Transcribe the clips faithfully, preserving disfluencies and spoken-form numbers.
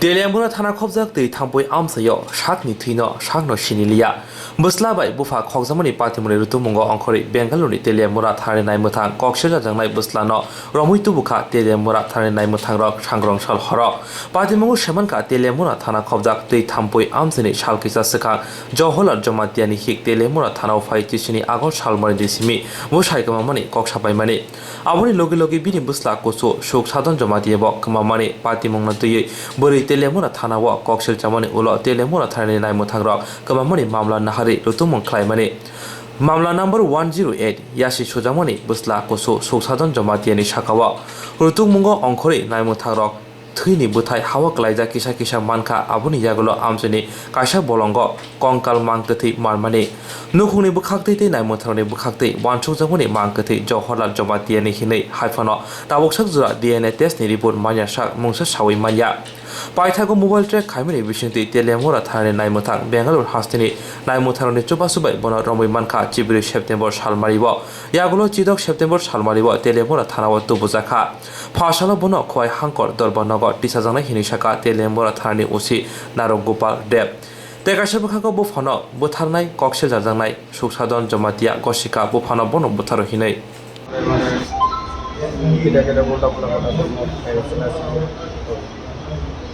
Teliamura thana khobjak twi thampui amchaio sakni thwino sakno siniliya. Bwsla bai bupha khokjakmani patimungni rutumungo ongkhorwi Bengaluruni Teliamura thanani naimwthang kok seljakjaknai bwslano romwi tubukha Teliamura thanani naimwthangrok sangrong sal horo. Patimungo semankha Teliamura thana khobjak twi thampui amchaini sal kisa swkang Jawaharlal Jamatiani hik Teliamura thanao phai tisini August salmani disimi bwsai kwmamani kok sapaimani. Aboni logi logi bini bwsla kusu Suk Sadon Jamatia bo kwmamani patimungno twiwi bwrwi Teliamura thanao kok selchamani ulo Teliamura thanani naimwthangrok kwmamani mamla naharwi rutumung khlaimani. Mamla number one zero eight yasi sujakmani bwsla kusu Suk Sadon Jamatiani sakao rutukmungo ongkhorwi naimwthangrok thwini bwthai hawa klaijak kisa kisa mankha, aboni yagulo amchaini kaisa bolongo kongkal mang kwthwi marmani. Nukhungni bwkhaktwi tei naimwthangrokni bwkhaktwi uansukjakmani mang kwthwi Jawaharlal Jamatiani hinwi hai phano tabuksak jora D N A test ni report manya sak mungsa sawi manya. Paithago mobile track khaimani bisingtwi Teliamura thanani naimwthang Bengaluru hasteni naimwthangrokni chubachu bai bono romwi mankha chibiri September salmario. Yagulo chidok September salmario Teliamura thanao tubujakha. Pha salo bono Khowai Hangkor Dorbar Nogo tisajaknai hinwi sakha Teliamura thanani O C Narok Gopal Deb. Tei kaisa bwkhago buphano butharnai kok seljakjaknai Suk Sadon Jamatia gosikha buphano bono butharo hinwi.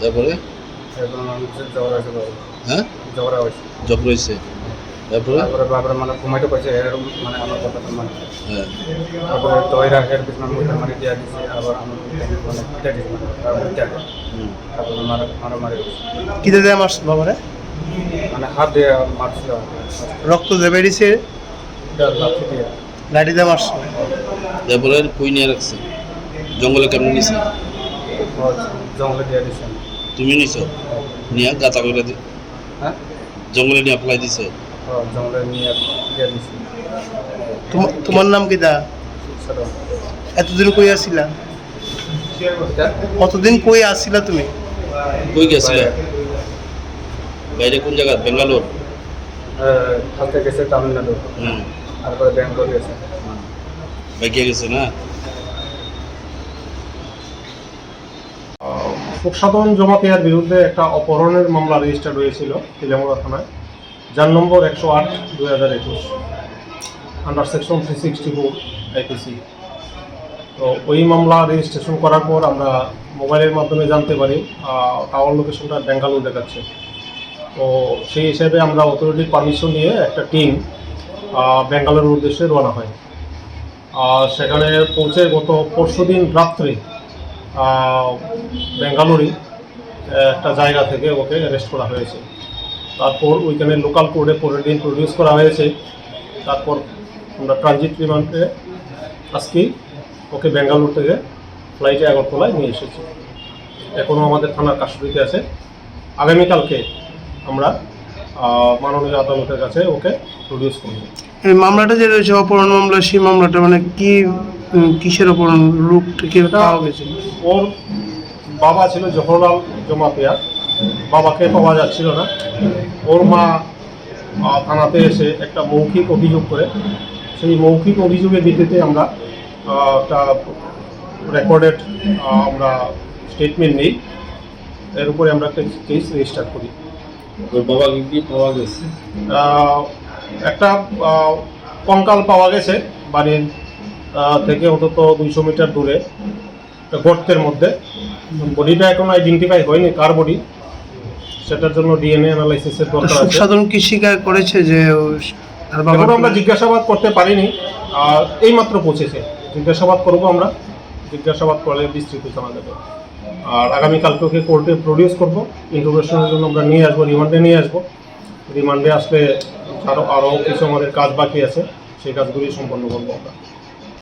তারপরে? এখন আমার হচ্ছে জ্বর আছে বাবা। হ্যাঁ? জ্বর হয়েছে। জ্বর হয়েছে। তারপরে? তারপরে বাবার মানে ঘুমাইতে পারছে, এর মানে আমার কথা তো মানে। হ্যাঁ। তারপরে তো এরা এর পিছনে আমি মানে দিয়ে দিছে, আবার আমার মানে পিটা দিছে মানে, তারপরে দিয়ে দিছে। হুম। তারপরে মারা, মারা মারি গেছে। কিটা দিয়ে মারছে বাবারে? মানে হাত দিয়ে মারছিল। রক্ত যে বেরিয়েছে? এটা লাঠি দিয়ে। লাঠি দিয়ে মারছে। তারপরে কই নিয়ে রাখছে? জঙ্গলে কেমনে নিছে? ও, জঙ্গলে দিয়ে দিছে। তুমি নিছো? নিয়ে গাতা করে দি-, হ্যাঁ? জঙ্গলে নিয়ে ফেলাই দিছে? ও, জঙ্গলে নিয়ে দিয়ে দিছে। তোমা-, তোমার নাম কিতা? সাদন। এতদিন কই আছিলা? এটা? কতদিন কই আছিলা তুমি? কই গেছিলা? বাইরে। বাইরে কোন জায়গা? বেঙ্গালোর? হ্যাঁ, ফার্স্টে গেছে তামিলনাড়ু। হুম। তারপরে ব্যাঙ্গালোর গেছে। হুম। বাইকে গেছে না? সুখসাধন জমাতিয়ার বিরুদ্ধে একটা অপহরণের মামলা রেজিস্টার্ড হয়েছিল তেলিয়ামুড়া থানায়, যার নম্বর একশো আট দুই হাজার একুশ, under section three sixty four IPC. তো ওই মামলা রেজিস্ট্রেশন করার পর আমরা মোবাইলের মাধ্যমে জানতে পারি, আহ, টাওয়ার লোকেশনটা বেঙ্গালুরু দেখাচ্ছে। তো সেই হিসাবে আমরা অথরিটির পারমিশন নিয়ে একটা টিম, আহ, বেঙ্গালুরুর উদ্দেশ্যে রওনা হয়। আহ, সেখানে পৌঁছে গত পরশুদিন রাত্রে, আহ, বেঙ্গালুরে একটা জায়গা থেকে ওকে অ্যারেস্ট করা হয়েছে। তারপর ওইখানে লোকাল কোর্টে পরের দিন প্রডিউস করা হয়েছে। তারপর আমরা ট্রানজিট রিমান্ডে আজকে ওকে বেঙ্গালুরু থেকে ফ্লাইটে আগরতলায় নিয়ে এসেছি। এখনও আমাদের থানার কাস্টডিতে আছে। আগামীকালকে আমরা, আহ, মাননীয় আদালতের কাছে ওকে প্রডিউস করব। এই মামলাটা যে রয়েছে, অপহরণ মামলা, সেই মামলাটা মানে কি, উম, কিসের অপহরণ, লোকটা কি এটা পাওয়া গেছে? ওর বাবা ছিল জহরলাল জমাতিয়া, বাবাকে পাওয়া যাচ্ছিল না। ওর মা, আহ, থানাতে এসে একটা মৌখিক অভিযোগ করে, সেই মৌখিক অভিযোগের ভিত্তিতে আমরা, আহ, একটা রেকর্ডেড, আহ, আমরা স্টেটমেন্ট নিই। এর উপরে আমরা একটা কেস রেজিস্টার করি। ওর বাবাকে কি পাওয়া গেছে? আহ, একটা, আহ, কঙ্কাল পাওয়া গেছে বাড়ির, আহ, থেকে অন্তত দুইশো মিটার দূরে, একটা গর্তের মধ্যে। বডিটা এখনো আইডেন্টিফাই হয়নি কার বডি, সেটার জন্য ডিএনএ অ্যানালাইসিসের দরকার আছে। সুখসাধন কি স্বীকার করেছে যে ও তার বাবা? এখন আমরা জিজ্ঞাসাবাদ করতে পারিনি, আর এইমাত্র পৌঁছেছে। জিজ্ঞাসাবাদ করব আমরা, জিজ্ঞাসাবাদ করলে বিস্তৃত জানা যাবে। আর আগামীকালকে ওকে কোর্টে প্রডিউস করবো, ইন্টারোগেশনের জন্য আমরা নিয়ে আসবো, রিমান্ডে নিয়ে আসবো। রিমান্ডে আসলে আরও, আরও কিছু আমাদের কাজ বাকি আছে, সেই কাজগুলি সম্পন্ন করবো আমরা।